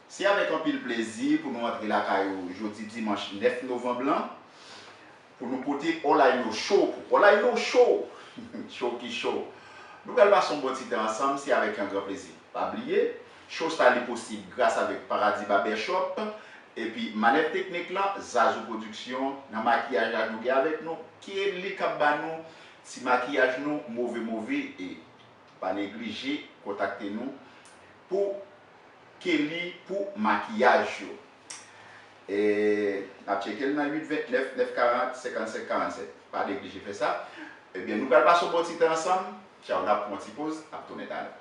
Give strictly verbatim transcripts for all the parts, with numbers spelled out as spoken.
Se avèk anpil plezi pou nou antre lakay ou jodi dimanch nèf novanm lan, pou nou pote All I Know Show pou All I Know Show. Show ki show. Nou pral pase yon bon ti tan ansanm, se avèk yon gran plezi. Pa bliye, show sa li posib gras avèk Paradis Barbershop, epi manèv teknik lan, Zazou Production, nan makiyaj la nou gen avèk nou Kelly k ap ba nou ti makiyaj nou move move, e pa neglije kontakte nou pou Kelly pou makiyaj yo. E n ap tcheke l nan uit vennèf nèf karant senkannsenk karannsèt. Pa neglije fè sa. Ebyen, nou pral pase yon bon ti tan ansanm. Tchaw, n ap pran yon ti poz, n ap tounen talè.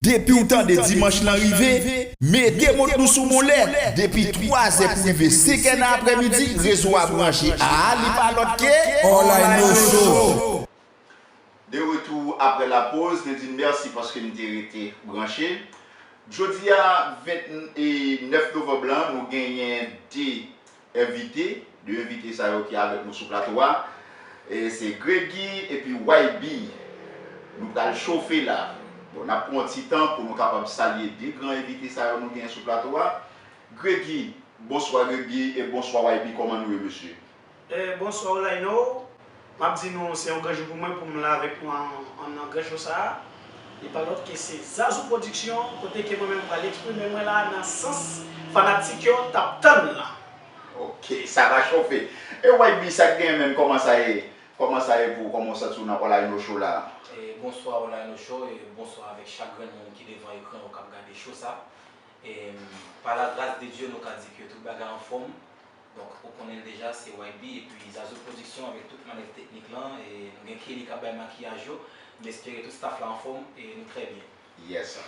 Depi w tande dimanch lan rive, mete mont nou sou monlè. Depi twazè pou rive senkè nan aprèmidi, rezo a branche. A, li pa lòt ke All I Know Show. De retour après la pause, nou di n mèsi paske n te rete branche. Jodi a, vennèf novanm lan, nou genyen de envite, de envite sa yo ki avèk nou sou plato a. E se Gregy epi Y B. Nou pral chofe la. Bon, n ap pran yon ti tan pou nou kapab salye de gran envite sa yo nou genyen sou plato a. Gregy, bonswa Gregy e bonswa Y B, kòman nou ye, mesye? Eh, bonswa Olayno. M ap di nou se yon gran jou pou mwen pou m la avèk nou an, an, nan gran show sa a. Li pa lòt ke se Zazou Production, kote ke mwen menm pral eksprime mwen la nan sans fanatik yo t ap tann lan. Ok, sa va chofe. E Y B, sa k genyen menm, kòman sa ye? Kòman sa ye pou ou? Kòman w santi w nan Olayno Show la? E, bonswa Olayno Show, e bonswa avèk chak grenn moun ki devan ekran yo k ap gade show sa. E, pa la gras de Dye, nou ka di ke tout bagay anfòm. Donk, ou konnen l deja, se Y B epi Zazou Production avèk tout manèv teknik lan. E nou gen Kelly k ap bay makiyaj yo. M espere tout staff la anfòm e nou trè byen. Yes.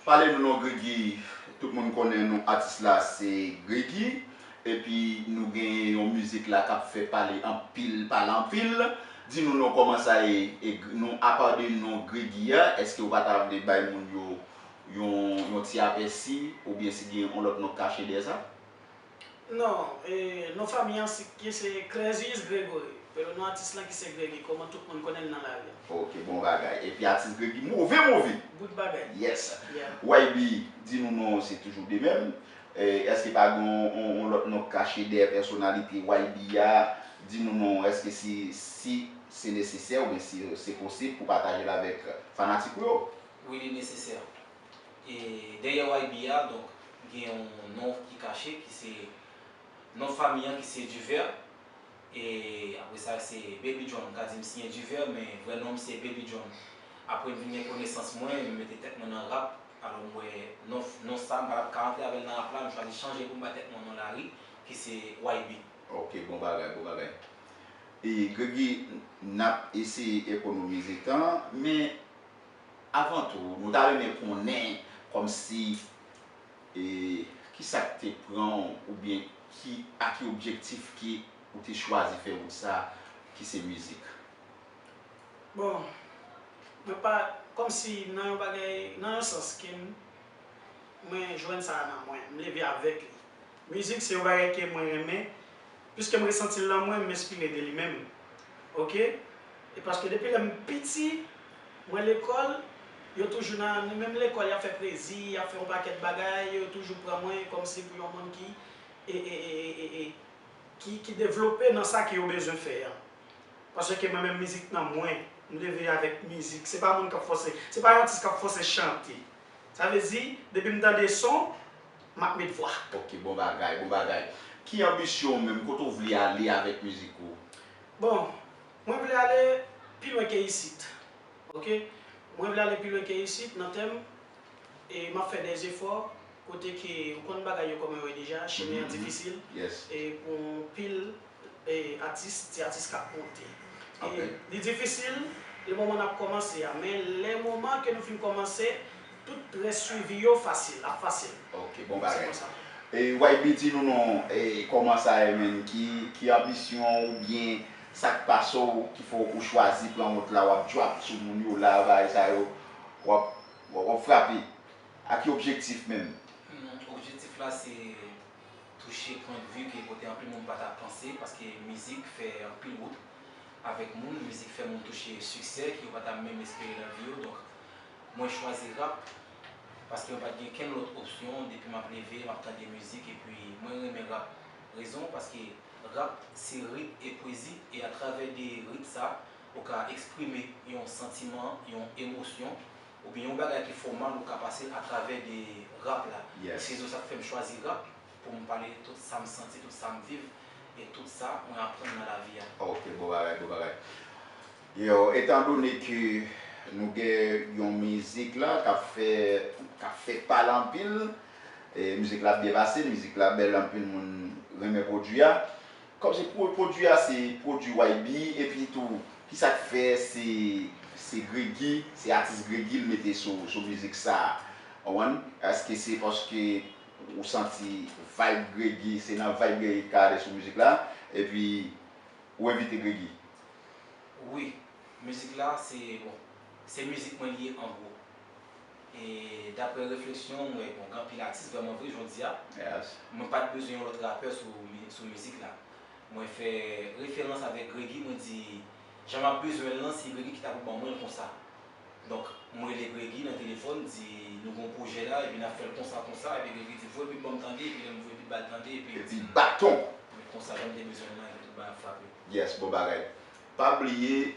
Pale nou non, Gregy. Tout moun konnen non atis la se Gregy. Epi nou gen yon mizik la k ap fè pale anpil, pale anpil. Di nou non kòman sa ye, e gr-, non, apa de non Gregy a, èske ou pa ta vle bay moun yo yon, yon ti apèsi, oubyen si gen yon lòt non k kache dèyè sa? Non, e, non fanmi an si, ki se Crazius Gregory. Pero non atis lan ki se Gregy, kòman tout moun konnen l nan lari a. Ok, bon bagay. Epi atis Gregy move, move. Bout bagay. Yes. Yeah. Y B, di nou non, se toujou de menm. E, èske pa gen yon, yon, yon lòt non k kache dèyè pèsonalite Y B a? Di nou non, èske si, si se nesesè oubyen si se posib pou pataje l avèk fanatik ou yo? Wi, li nesesè. E dèyè Y B a, donk, gen yon non ki kache, ki se non fanmi an, ki se Duver. E apre sa, se Baby John. M ka di m siyen Duver, men vrè non m se Baby John. Apre m vin gen konesans mwen, m mete tèt mwen nan rap, alò m wè non, non sa, m pa t ap ka antre avè l nan rap la, m chwazi chanje pou m bay tèt mwen non lari, ki se Y B. Ok, bon bagay, bon bagay. E Gregy, n ap eseye ekonomize tan, men avan tou, nou ta renmen konnen kòmsi, e, kisa k te pran w, oubyen ki, a ki objektif ke ou te chwazi fè wout sa, ki se mizik? Bon, mwen pa, kòmsi nan yon bagay, nan yon sans ke m, mwen jwenn sa a nan mwen, m leve avèk li. Mizik se yon bagay ke mwen renmen, piske m resanti l nan mwen, m enspire de li menm. Ok? E paske depi lè m piti, mwen lekòl, yo toujou nan, nan menm lekòl, y ap fè plezi, y ap fè yon pakèt bagay, yo toujou pran mwen kòmsi pou yon moun ki, e, e, e, e, e, e, ki, ki devlope nan sa ke yo bezwen fè a. Paske mwen menm mizik nan mwen, m leve avèk mizik. Se pa moun k ap fòse, se pa yon atis k ap fòse chante. Sa vle di, depi m tande son, m ap met vwa. Ok, bon bagay, bon bagay. Ki anbisyon w menm, kote w vle ale avèk mizik ou? Bon, mwen vle ale pi lwen ke isit. Ok? Mwen vle ale pi lwen ke isit nan tèm, e m ap fè dè zefò, kote ke ou konn bagay yo kòman yo ye deja, chimen an difisil. Yes. E pou yon pil, e, atis, ti atis k ap monte. E li difisil, le moman n ap kòmanse a, men lè moman ke nou fin kòmanse, tout rès swivi yo fasil, ap fasil. Ok, bon bagay. Se konsa. E, Y B, di nou non, e, kòman sa ye menm, ki, ki anbisyon w oubyen sa k pase w ki fè w chwazi pran wout la, w ap drop sou moun yo la, bagay sa yo, w ap, w ap, w ap frape? A ki objektif menm? Hmm, objektif la se touche pwen de vi ke kote anpil moun pa ta panse, paske mizik fè anpil wout avèk moun, mizik fè moun touche siksè ke yo pa ta menm espere nan vi yo. Donk, mwen chwazi rap Paske mwen pa t gen kenn lòt opsyon, depi m ap leve, m ap tande mizik, epi mwen renmen rap. Rezon, paske rap se rit e pwezi, e atravè de rit sa, ou ka eksprime yon santiman, yon emosyon, oubyen yon bagay ki fè w mal, ou ka pase l atravè de rap la. Se rezon sa k fè m chwazi rap, pou m pale tout sa m santi, tout sa m viv, e tout sa mwen aprann nan lavi a. Ok, bon bagay, bon bagay. Yo, etandone ke nou gen yon mizik la k ap fè, k ap fè pale anpil, e mizik la ap byen pase, mizik la bèl, anpil moun renmen pwodui a. Kòm se pwo-, pwodui a se pwodui Y B, epi tou, kisa k fè se, se Gregy, se atis Gregy l mete sou, sou mizik sa a? Ou konprann? Èske se paske ou santi vibe Gregy, se nan vibe Gregy k ale sou mizik la, epi ou envite Gregy? Wi, mizik la se, bon, se mizik mwen li ye an gwo. E daprè refleksyon mwen, bon, gen anpil atis vrèman vre jodi a. Mwen pa t bezwen yon lòt rapè sou mi-, sou mizik la. Mwen fè referans avèk Gregy, mwen di, jan m ap bezwen l lan, se Gregy ki ta pou ban mwen l konsa. Donk, mwen rele Gregy nan telefòn, di, nou gen yon pwojè la, epi n ap fè l konsa, konsa, epi Gregy di, voye bit ban m tande, epi lè m voye bit ba l tande, epi l di m, baton! Mwen konsa, jan m te bezwen l lan, epi tout bagay ap frape. Yes, bon bagay. Pa bliye,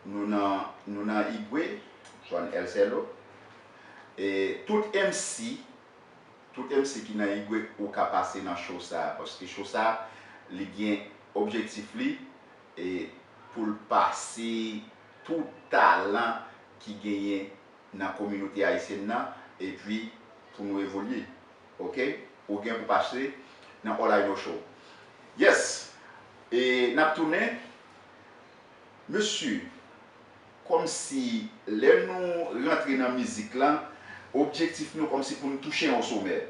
nou nan, nou nan Igwe, zòn El Cerro. E tout M C, tout M C ki nan Igwe, ou ka pase nan show sa a, paske show sa a, li gen objektif li, e pou l pase tout talan ki genyen nan kominote ayisyèn nan, epi pou nou evolye. Ok? Ou gen pou pase nan All I Know Show. Yes! E n ap tounen. Mesye, kòmsi lè nou rantre nan mizik lan, objektif nou kòmsi pou n touche yon somè.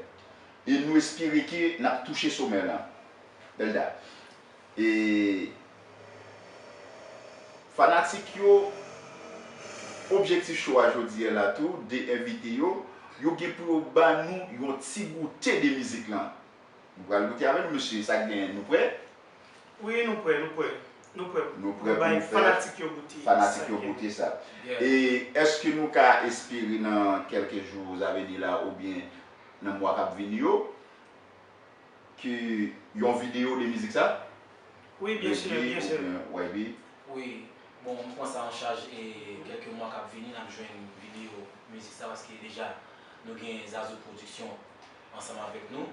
E nou espere ke n ap touche somè lan. Belda. E fanatik yo, objektif show a jodi a la tou, de envite yo, yo gen pou yo ban nou yon ti goute de mizik lan. Nou pral goute avè nou, mesye, sa k genyen, nou prè? Wi, nou prè, nou prè. Nou prè pou nou bay fanatik yo goute sa. Fanatik yo goute sa. E èske nou ka espere nan kèlke jou aveni la oubyen nan mwa k ap vini yo, ke yon videyo de mizik sa? Wi, byen si, byen si. Wi, bon, m pran sa an chaj e kèlke mwa k ap vini, n ap jwenn videyo mizik sa, paske deja nou gen Zazou Production ansanm avèk nou.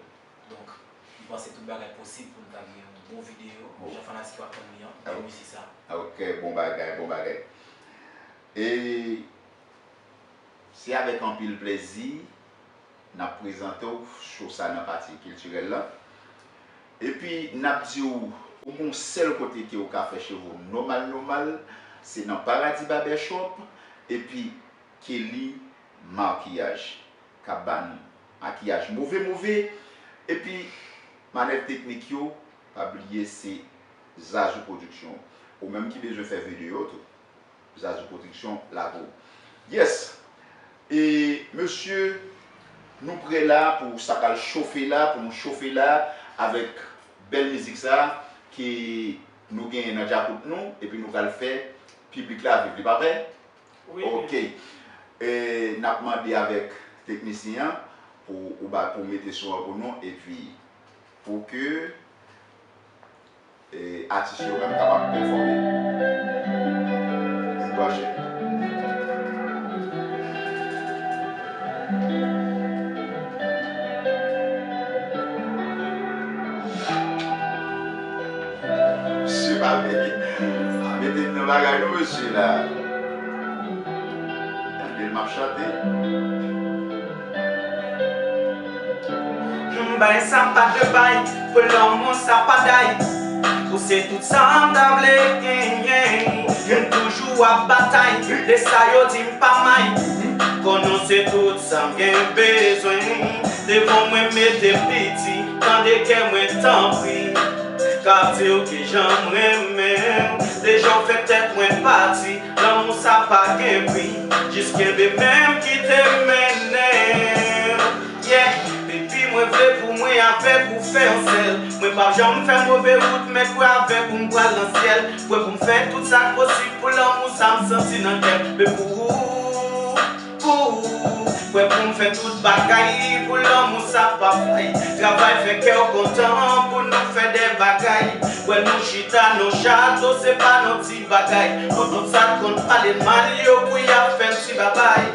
Donk, m panse tout bagay posib pou n ta gen yon bon videyo, jan fanatik yo ap tann li an, de mizik sa. Ok, bon bagay, bon bagay. E se avèk anpil plezi n ap prezante w show sa nan pati kiltirèl lan. Epi n ap di w, ou gen yon sèl kote ke w ka fè cheve w nòmal, nòmal, se nan Paradis Barbershop, epi Kelly Makiyaj k ap ba nou makiyaj move, move, epi manèv teknik yo, pa bliye se Zazou Production. Ou menm ki bezwen fè videyo tou, Zazou Production la pou ou. Yes! E mesye, nou prè la pou sa pral chofe la, pou nou chofe la avèk bèl mizik sa ke nou genyen nan djakout nou, epi nou pral fè piblik la viv. Li pa vre? Wi. Ok. E, n ap mande avèk teknisyen an pou ou ba, pou mete son an pou nou, epi pou ke, e, atis yo menm kapab pèfòme. Branche. Mesye pa vle, pa mete m nan bagay non, mesye la. Tande l m ap chante. M bay sa pa de bay, pou lanmou sa pa day. Ou se tout sa m ta vle genyen. M toujou ap batay, de sa yo di m pa may. Konnen w se tout sa m gen bezwen. Devan mwen mete piti, tande kè mwen tanpri. Ka di w kijan m renmen w. Deja w fè tèt mwen pati, lanmou sa pa gen pri. Jis kenbe men m kite m mennen w. Yeah, baby mwen vle pou mwen avèk ou fè yon sèl. Mwen p ap janm fè move wout, men kwè avèk ou m pral nan syèl. Kwè pou m fè tout sa k posib pou lanmou sa m santi nan kè m. Men pou ou, pou ou. Wè pou m fè tout bagay pou lanmou sa pa fay. Travay fè kè w kontan pou nou fè de bagay. Wè nou chita nan chato se pa nan ti bagay. Pou tout sa k konn pale mal yo pou y ap fè m ti babay.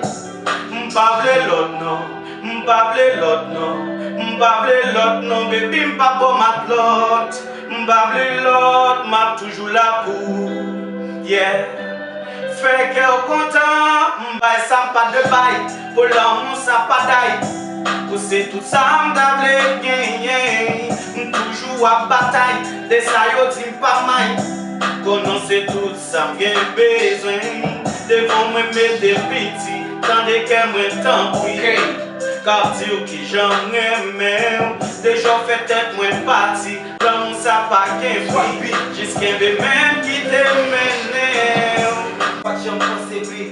M pa vle lòt non, m pa vle lòt non, m pa vle lòt non, baby m pa bon matlòt. M pa vle lòt, m ap toujou la pou ou. Yeah. Fè kè w kontan, m bay sa m pa dwe bay. Pou lanmou sa pa day. Ou se tout sa m ta vle genyen. M toujou ap batay. De sa yo di m pa may. Konnen se tout sa m gen bezwen. Devan mwen mete piti. Tande kè mwen tanpri. K ap di w kijan m renmen w. Deja w fè tèt mwen pati. Lanmou sa pa gen pri. Jis kenbe men m kite m mennen w. Pa t janm panse vre.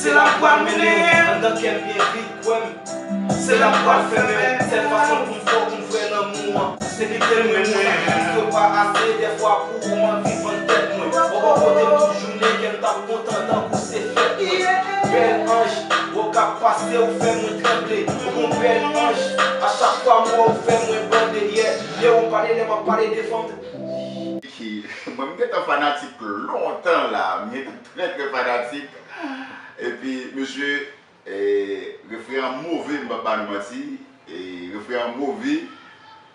Se la pral mennen. Anndan kè m byen vit, kwè m. Se la pral fèmen. Sèl fason pou m fè w konn vrè lanmou an. Se kite m renmen. Plis ke pa ase, dèfwa pou ou m anvi vann tèt mwen. Bò bò kote m tout jounen, kè m t ap kontan tankou se fèt mwen. Bèl anj, bò k ap pase, ou fè mwen tranble. Ou gon bèl anj, a chak fwa m wè w, ou fè mwen bande, yeah. Lè w pale, lè m ap pale de fanm. Mwen, m gentan fanatik lontan la. M gentan trè, trè fanatik. Epi, mesye, e, refren an move, m p ap ba nou manti. E, refren an move.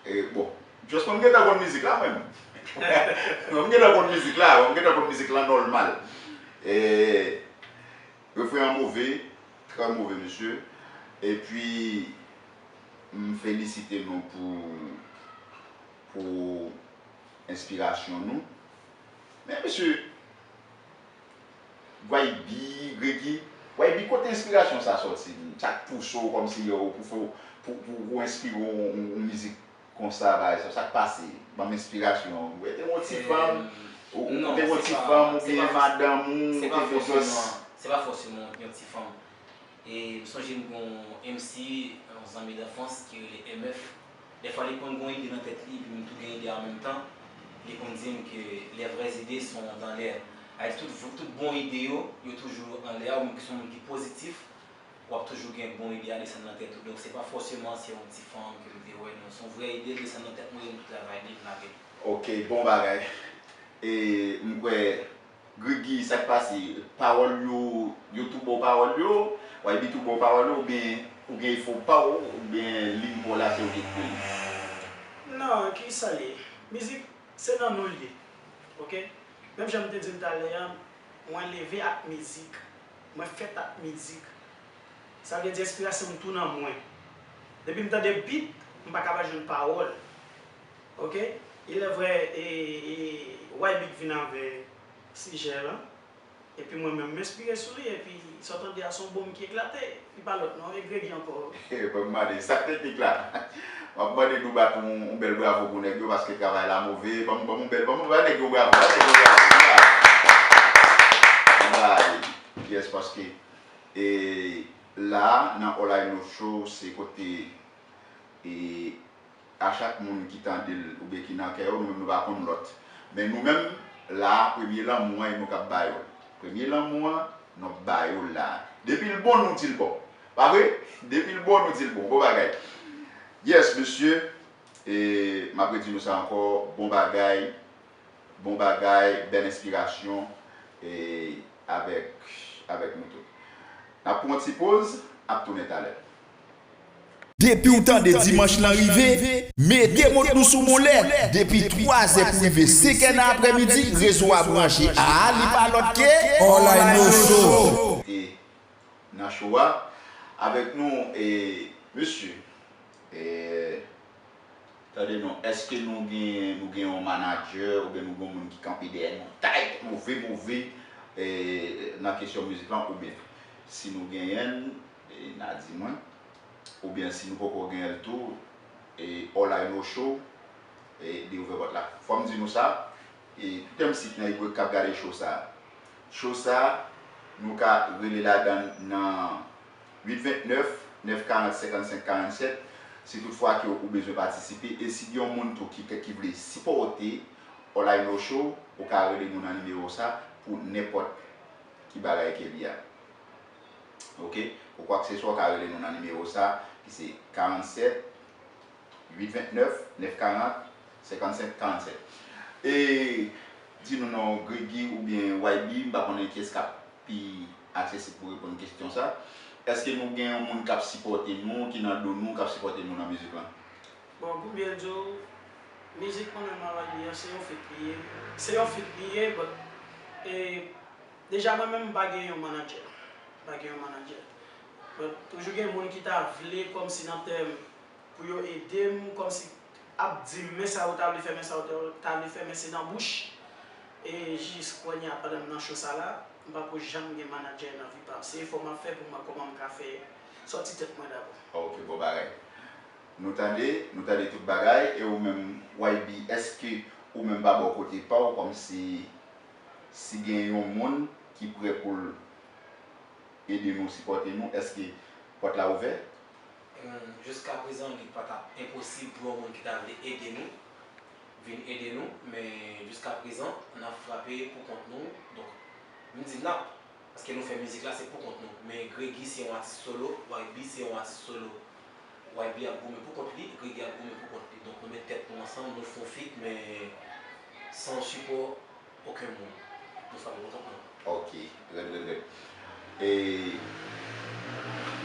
E, bon, just mwen, m gentan konn mizik la, mwen. Mwen, m gentan konn mizik la. Mwen, m gentan konn mizik la nòmal. E, refren an move, trè move, mesye. Epi, m felisite nou pou, pou enspirasyon nou. Men, mesye, Y B, Greggy, Y B, kote enspirasyon sa sòti? Sa k pouse w kòmsi yo pou fè w, pou, pou, pou enspire w yon, yon, yon mizik konsa, bagay sa, sa k pase? Ban m enspirasyon. Ou te yon ti fanm, ou, ou te yon ti fanm, oubyen madanm ou, ou te just. Se pa fòseman yon ti fanm. E m sonje m gon M C, yon zanmi danfans ki rele M F. Dèfwa li konn gon ide nan tèt li, epi m tou gen ide a an menm tan. Li konn di m ke les vraies idées sont dans l'air. Sa vle di tout, tout bon ide yo, yo toujou anlè a, ou menm ki se yon moun ki pozitif, w ap toujou gen bon ide a desann nan tèt ou. Donk se pa fòseman se yon ti fanm ke m te wè, non. Se yon vrè ide l desann nan tèt mwen, e m tou travay li, m lage l. Ok, bon bagay. E m kwè Greggy, sa k pase? Pawòl yo, yo tou ba w pawòl yo? Y B tou ba w pawòl yo? Oubyen ou gen efò pa w? Oubyen liy pa w la se ou ki ekri li? Non, ki sa l ye? Mizik, se nan nou l ye. Ok? Menm jan m te di l talè a, mwen leve ak mizik. Mwen fèt ak mizik. Sa vle di enspirasyon m tou nan mwen. Depi m tande beat, m pa ka pa jwenn pawòl. Ok? Il est vrai, e, e, Y B vin avè sijè lan. Epi mwen menm, m enspire sou li, epi sa w tande a se yon bonm ki eklate. Li pa lòt non, e Greggy ankò. Ban m mande, sa k teknik la? M ap mande nou bat yon, yon bèl bravo pou nèg yo, paske travay la move. Ban m, ban m yon bèl, ban m, ban nèg yo bravo, ban nèg yo bravo. Yes, paske, e, la, nan All Eye Know Show, se kote, e, a chak moun ki tande l oubyen ki nan kè yo, nou menm nou pa konn lòt. Men nou menm, la a, premye lanmou an, e nou k ap ba yo l. Premye lanmou an, nou ap ba yo l la a. Depi l bon, nou di l bon. Pa vre? Depi l bon, nou di l bon. Bon bagay. Yes, mesye. E, m ap redi nou sa ankò. Bon bagay. Bon bagay, bèl enspirasyon, e, avèk, avèk nou tout. N ap pran yon ti poz, ap tounen talè. Depi w tande dimanch lan rive, mete mont nou sou moulen. Depi twazè pou rive senkè nan aprèmidi, rezo a branche. A, li pa lòt ke All Eye Know Show. E nan show a, avèk nou, e, mesye, e, Tande non, èske nou gen, nou gen yon manadjè oubyen nou gen yon moun ki kanpe dèyè nou tayt, move, move, e, nan kesyon mizik lan, oubyen si nou genyen l, e, n a di mwen, oubyen si nou poko genyen l tou, e, All Eye Know Show, e, li ouvè pòt la. Fò m di nou sa, e, tout M C k nan Y k ap gade show sa a. Show sa a, nou ka rele ladan l nan uit vennèf, nèf karant, senkannsenk karannsèt, si toutfwa ke ou bezwen patisipe. E si gen yon moun tou ki, ki vle sipòte All Eye Know Show, ou ka rele nou nan nimewo sa pou nenpòt ki bagay ke li a. Ok? Pou kwakseswa, w ka rele nou nan nimewo sa, ki se karannsèt, uit vennèf, nèf karant, senkannsenk karannsèt. E di nou non, Gregy oubyen Y B, m pa konnen kiyès k ap pi aksesib pou reponn kesyon sa. Èske nou gen yon moun k ap sipòte nou, ki nan do nou, k ap sipòte nou nan mizik lan? Bon, pou m byen di w, mizik mwen menm avèk li an, se yon feat li ye. Se yon feat li ye, but, e, deja mwen menm, m pa gen yon manadjè. M pa gen yon manadjè. But, toujou gen moun ki ta vle, kòmsi nan tèm, pou yo ede m, kòmsi ap di m, men sa ou ta vle fè, men sa ou ta, ta vle fè, men se nan bouch. E jis kounye a, pandan m nan cho sa la, m pako janm gen manadjè nan vi pa m. Se efò m ap fè pou m wè kòman m ka fè sòti tèt mwen dabò. Ok, bon bagay. Nou tande, nou tande tout bagay, e ou menm, Y B, èske ou menm pa bò kote pa w, kòmsi si gen yon moun ki prè pou l ede nou, sipòte nou, èske pòt la ouvè? Hum, jiskaprezan, li pa t ap enposib pou yon moun ki ta vle ede nou, vin ede nou, men jiskaprezan, n ap frape pou kont nou. Donk, m di n ap, paske nou fè mizik la, se pou kont nou. Men Gregy se yon atis solo, Y B se yon atis solo. Y B ap goumen pou kont li, Gregy ap goumen pou kont li. Donk, nou met tèt nou ansanm, nou fè yon feat, men san sipò okenn moun. Nou frape pou kont nou. Ok, rèd, rèd, rèd. E,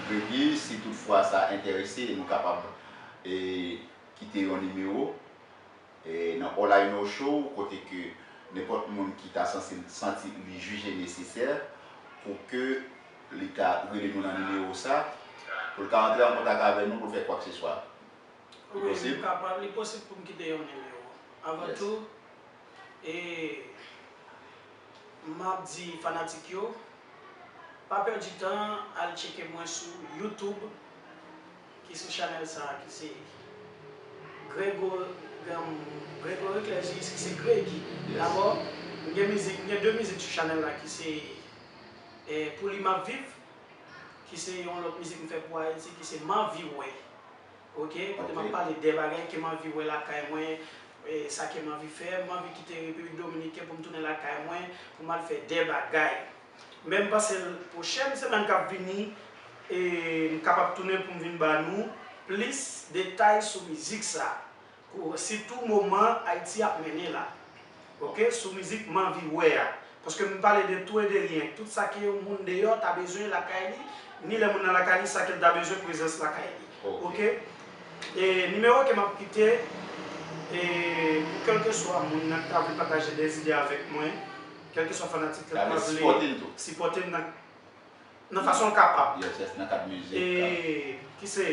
Gregy, si toutfwa sa enterese, nou kapab, e, kite yon nimewo, e, nan All I Know Show, kote ke nenpòt moun ki ta sanse santi li jije nesesè pou ke li ta rele nou nan nimewo sa, pou l ka antre an kontak avè nou, pou l fè kwakseswa. Li Wi, posib? M kapab, li posib pou m kite yon nimewo. Avan Yes. tou, e, m ap di fanatik yo, pa pèdi tan, al tcheke mwen sou YouTube, ki sou chanèl sa a, ki se Grego, Grego Eclair G, ki se Gregy. Yes. Dabò, m gen mizik, m gen de mizik sou chanèl la, ki se, e, Pou li m ap viv, ki se yon lòt mizik m fè pou Ayiti, ki se M anvi wè. Ok, kote m ap Ok. pale de bagay ke m anvi wè lakay mwen, e, sa ke m anvi fè, m anvi kite Repiblik Dominiken pou m tounen lakay mwen, pou m al fè de bagay. Men m panse l pwochèn semèn k ap vini, e, m kapab tounen pou m vin ba nou plis detay sou mizik sa. Pou, sitou moman Ayiti ap mennen la. Ok, sou mizik M anvi wè a. Paske m pale de tou e de ryen. Tout sa ke yon moun deyò ta bezwen lakay li, ni lè moun nan lakay li, sa ke l ta bezwen, prezans lakay li. Ok. Ok? E nimewo ke m ap kite, e pou kèlkeswa moun nan ki ta vle pataje de zide avèk mwen, kèlkeswa fanatik lan ki ta vle sipòte m nan nan fason l kapab. Yes, yes, nan kad mizik. E, ki se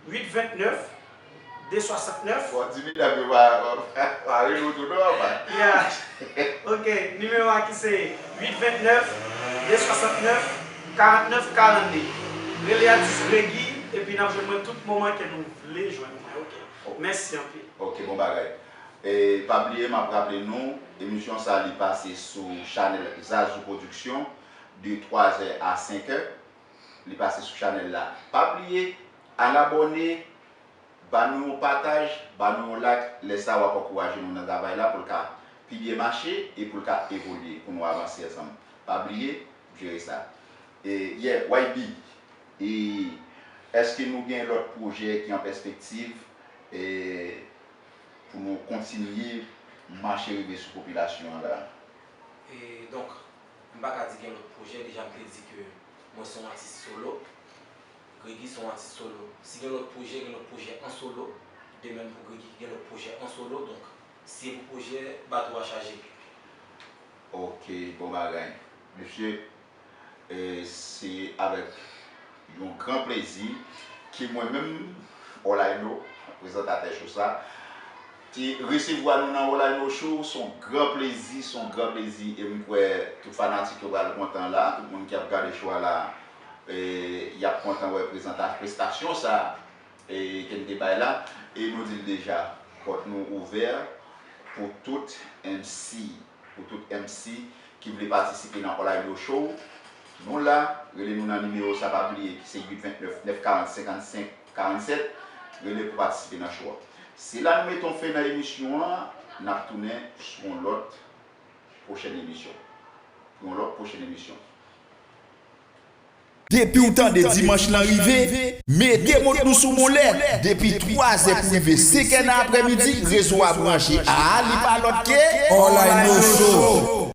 uit vennèf, de swasantnèf. Bon, di medam yo pa, pa, pa rele w tou non, apa. Yeah. Ok, nimewo a ki se uit vennèf, de swasantnèf, karantnèf karannde. Rele atis Gregy, epi n ap jwenn mwen tout moman ke nou vle jwenn mwen. Ok. Ok. Mèsi anpil. Ok, bon bagay. E, pa bliye, m ap raple nou, emisyon sa a, li pase sou chanèl Zazou Production de twa zè a senk è. Li pase sou chanèl la. Pa bliye, al abòne, ba nou yon pataj, ba nou yon like. Lè sa a, w ap ankouraje nou nan travay la pou l ka pi byen mache e pou l ka evolye, pou nou avanse ansanm. Pa bliye, jere sa. E, yeah, Y B, e, èske nou gen lòt pwojè ki an pèspektiv, e, pou nou kontinye mache rive sou popilasyon an la? E, donk, m pa ka di gen lòt pwojè, deja m te di ke mwen se yon atis solo, Gregy se yon atis solo. Si gen lòt pwojè, gen lòt pwojè an solo, de menm pou Gregy ki gen lòt pwojè an solo, donk, si se pou pwojè, bato a chaje. Ok, bon bagay. Mesye, E, se avèk yon gran plezi ke mwen menm, Orlando, prezantatè cho sa, te resevwa nou nan Orlando Show. Se yon gran plezi, se yon gran plezi. E m kwè tout fanatik yo pral kontan la, tout moun ki ap gade cho a la, e, y ap kontan wè prezanta-, prestasyon sa. E, ke n te bay la, e nou di l deja, pòt nou ouvè pou tout M C, pou tout M C ki vle patisipe nan Orlando Show. Nou la, rele nou nan nimewo sa, pa bliye, ki se uit vennèf, nèf karant, senkannsenk karannsèt. Rele pou patisipe nan show a. Se la nou mete yon fen nan emisyon an, n ap tounen sou yon lòt pwochèn emisyon. Pou yon lòt pwochèn emisyon. Depi w tande dimanch lan rive, mete mont nou sou bonlè. Depi twazè pou rive senkè nan aprèmidi, rezo a branche. A, li pa lòt ke All I Know Show.